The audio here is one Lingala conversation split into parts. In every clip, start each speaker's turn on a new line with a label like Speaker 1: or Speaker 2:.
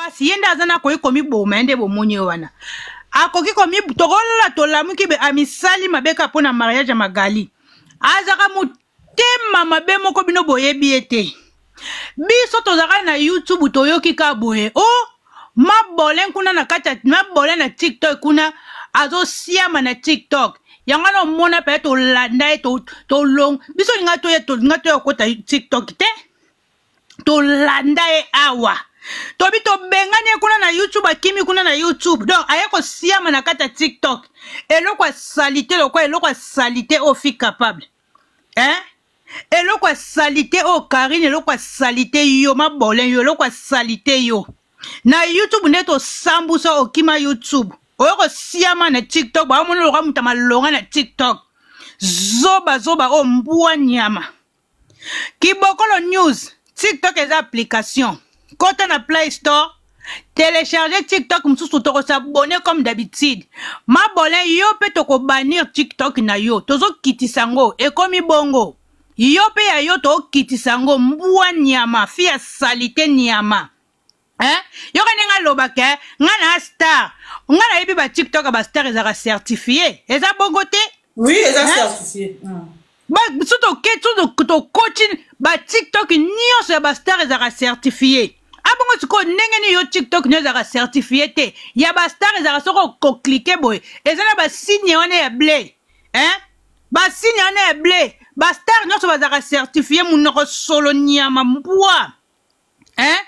Speaker 1: pasi ye nde aza na koki komiboma ye nde bomoni ye wana akoki komi tokolala tolamuki be amisali mabe kaka mpo na mariage ya magali azalaka motema mabe moko bino boyebi ye te biso tozalaka na youtube toyoki ka boye o oh, mabolin kuna na kati ya mabolin na tiktok kuna azosiama na tiktok yango wana omona mpe tolanda ye tolong biso linga toya tolinga toya kokota tiktok te tolanda ye awa tobi tobengani ye kuna na youtube akimi kuna na youtube donc aye kosiama na kati ya tiktok eloko ya salite lokola eloko ya salite oyo fi capable eh? eloko ya salite oyo karine eloko ya salite yo mabolin yo eloko ya salite yo na youtube nde tosambusa okima youtube oyo kosiama na tiktok baomona lokola moto ya malonga na tiktok zoba zoba oyo mbwa nyama kibokolo news tiktok eza application kota na play store telecharge tiktok mosusu tokosabone comme d'habitude mabolin yo mpe tokobanir tiktok na yo tozokitisa yango ekomi bongo yo mpe ya yo tokitisa yango mbwa nyama fi ya salite nyama eh? yoka ndenge alobaka eh? nga na star nga nayebi ba tiktok ya bastar ezalaka certifie eza bongo te
Speaker 2: oui eza eh? certifie mm.
Speaker 1: so toke so tokoti ba tiktok nyonso ya bastar ezalaka certifie abongo ah, sikoyo ndenge nini yo tiktok nio ezalaka certifie te ya bastar ezalaka soki okoklike boye eza na basigne wana ya ble eh? basigne wana ya ble bastar nyonso bazalaka certifie monoko solo nyama mbwa hein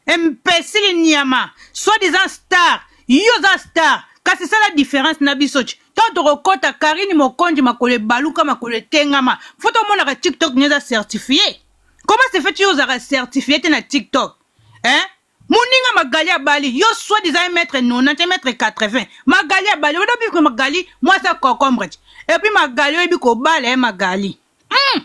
Speaker 1: imbécile nyama soit disant star yo oza star kasi sala différence na biso ti ntango tokokɔta karine mokonzi makolo ebaluka makolo etengama fo tomonaka tiktok nyo eza certifie comment se fait yo ozalaka certifie te na tiktok hein moninga magali abali yo soit disant 1 mètre 90 1 mètre 80 magali abali oyebi magali mwasi ya cocombre ti epuis magali oyebi kobala ye magali mm.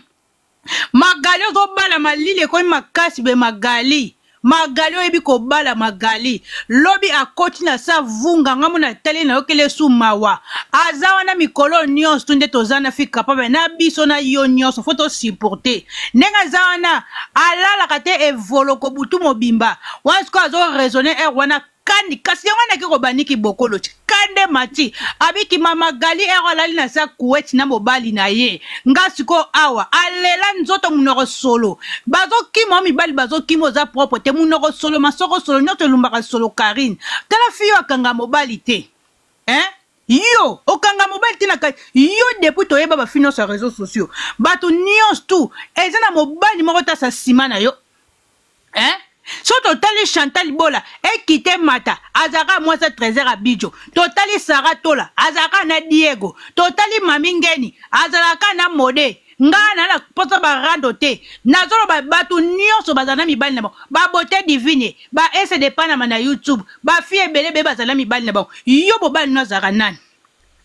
Speaker 1: Magali ozobala malili ekomi makasi be Magali Magali oyebi kobala Magali lobi akoti na sa vunga nga mona tali na yokeli esu mawa aza wana mikolo nyonso tu nde toza na fi capable na biso na yo nyonso fo to supporter ndenge aza wana alalaka te evoloko butu mobimba wana sikoyo azo raisonner heure wana kandi kasi yango naki kobaniki bokolo ti kande mati abiki mama gali ero alali na sa kuweti na mobali na ye nga sikoyo awa alela nzoto monoko solo bazokima mibali bazokima oza propre te monoko solo masoko solo nyonso elumbaka solo karine tala fiyo akanga mobali te hein yo okanga mobali te na kati yo depuis toyeba bafi nyonso ya réseau sociaux bato nyonso tu eza na mobali moko tasa nsima na yo hein so totali chantal bola ekite mata azalaka mwasi ya trésor abijo totali sara tola azalaka na diego totali mami ngeni azalaka na mode ngai na na mposa barando te nazoloba bato nyonso bazala na mibali na bango babote divine ba ese de panama na youtube bafi ebele ebele bazala na mibali na bango yo mobali no azalaka nani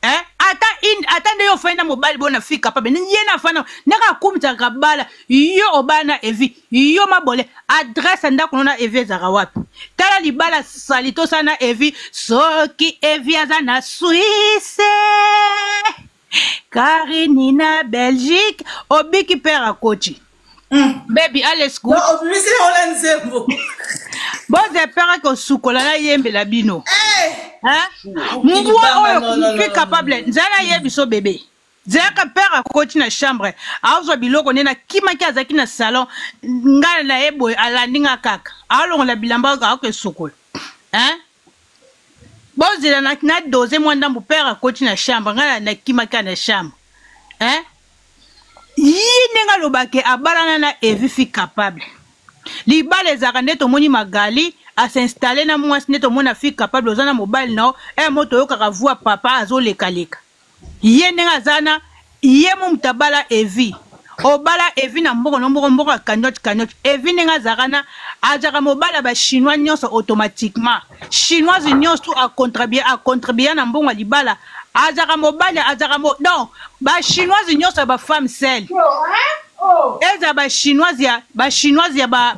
Speaker 1: eh? ata in, ata nde yo ofandi na mobali bona fi capable ye na fanda ndenge akumisaka bala yo obala na evi yo mabole adresse ya ndako no na evi ezalaka wapi tala libala sali tosala na evi soki evi aza na swisse karini na belgique obiki pere akoti Baby alles gut.
Speaker 2: Obimisi yango na nzembo.
Speaker 1: Boze pere kosukola nayembela bino. Hein? Mbwa oyo fi capable nzala ye biso bebe. Zeraka pere akoti na chambre azwa biloko nde nakimaki azalaki na salon ngai na ye boye alandi nga kaka alongola bilamba akoesukola hein? Bozela na, na dose mwa ndambo pere akoti na chambre ngai nakimaki na chambre hein? Ye ndenge alobake abalana na Evi fi capable libala ezalaka nde tomoni Magali a s'installer na mwasi nde tomona fi capable oza na mobali na yo eh mo toyokaka voix papa azolekaleka ye ndenge aza na ye mo moto abala Evi obala Evi na mbongo no mbongo mbongo ya cagnotte cagnotte Evi ndenge azalaka na azalaka mobali ya ba chinois nyonso automatiquement chinoise nyonso tu acontribue acontribua na mbongo ya libala azalaka mobali azalaka mo donc ba chinoise nyonso ya ba femme seule eza ba chinoise ya ba chinoise ya ba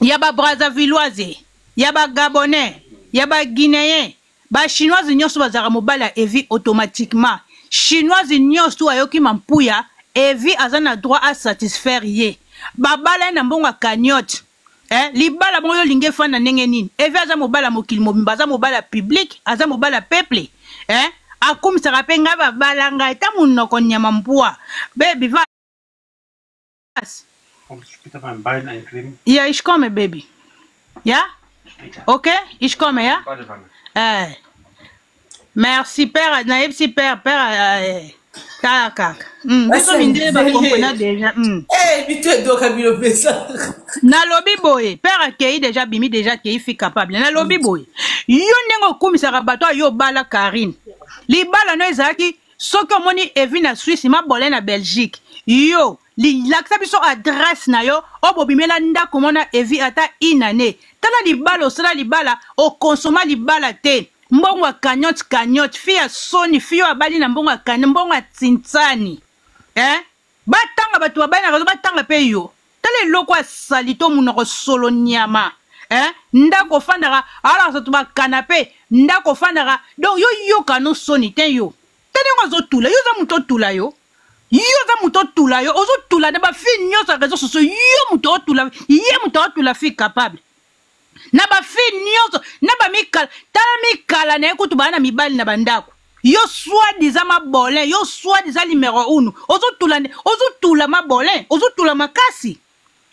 Speaker 1: ya ba brazzavilloise ya ba gabonais ya ba guinéen ba chinoise nyonso bazalaka mobali ya evi automatiquement chinoise nyonso tu ayoki mampuya evi aza na droit a satisfaire ye babala ye na mbongo ya cagnotte. Eh, libala bongo yo olingi efanda ndenge nini? Evi aza mobali ya mokili mobimba, aza mobali ya public, aza mobali ya peuple. Eh, akumisaka mpe ngai babala ngai ta monoko nyama mbwa. Baby va.
Speaker 3: Kommst du später beim Bein eincremen?
Speaker 1: Ja, ich komme, Baby. Ja?
Speaker 3: Später.
Speaker 1: Okay, ich komme, ja?
Speaker 3: Badewanne.
Speaker 1: Eh. Merci père, nayebisi père, père eh, tala kaka. Biso mindele ba comprena déjà.
Speaker 2: Eh, bito edoka bino pesa.
Speaker 1: Nalobi boye, père akei déjà bimi déjà akei fi capable. Nalobi boye. Yo ndenge okumisaka bato ayo obala Karine. Libala no ezalaki soki omoni Evi na Suisse mabole na Belgique. Yo lakisa biso adresse na yo oyo bobimela ndako mona Evi ata une année. Tala libala osala libala okonsoma libala te. Mbongo ya cagnotte cagnotte fi ya soni fi oyo abali na mbongo ya cagnotte mbongo ya tsintsani eh? Batanga bato babali na raison batanga mpe yo tala eloko ya salite monoko solo nyama eh? Ndako ofandaka alakisa to bakanape ndako ofandaka donc yo yoka no soni te yo te ndenge ozotula yo oza moto otula yo yo oza moto otula yo ozotula na bafille nyonso ya réseau sociaux yo moto otula ye moto otula fille capable na bafille nyonso na bamikala tala mikala na ye kutu baa na mibali na bandako yo soi-disant mabolin yo soi-disant numero uno ozotula ozotula mabolin ozotula makasi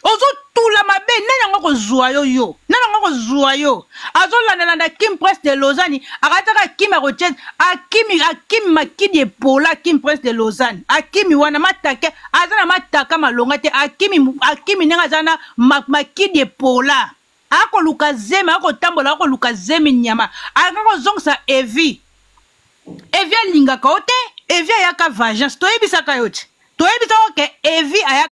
Speaker 1: ozotula mabe nani yango akozwa yo yo nani yango akozwa yo azolandalanda Kim Prince de Lausanne akataka Kim akotie akimi akimi makidi epola Kim Prince de Lausanne akimi wana matake aza na mataka malonga te akimi akimi ndenge aza na makidi epola akoluka zemi akotambola akoluka zemi nyama akakozongisa Evi Evi alingaka yo te Evi ayaka vengeance toyebisaka yo te toyebisaka ke Evi ayaka.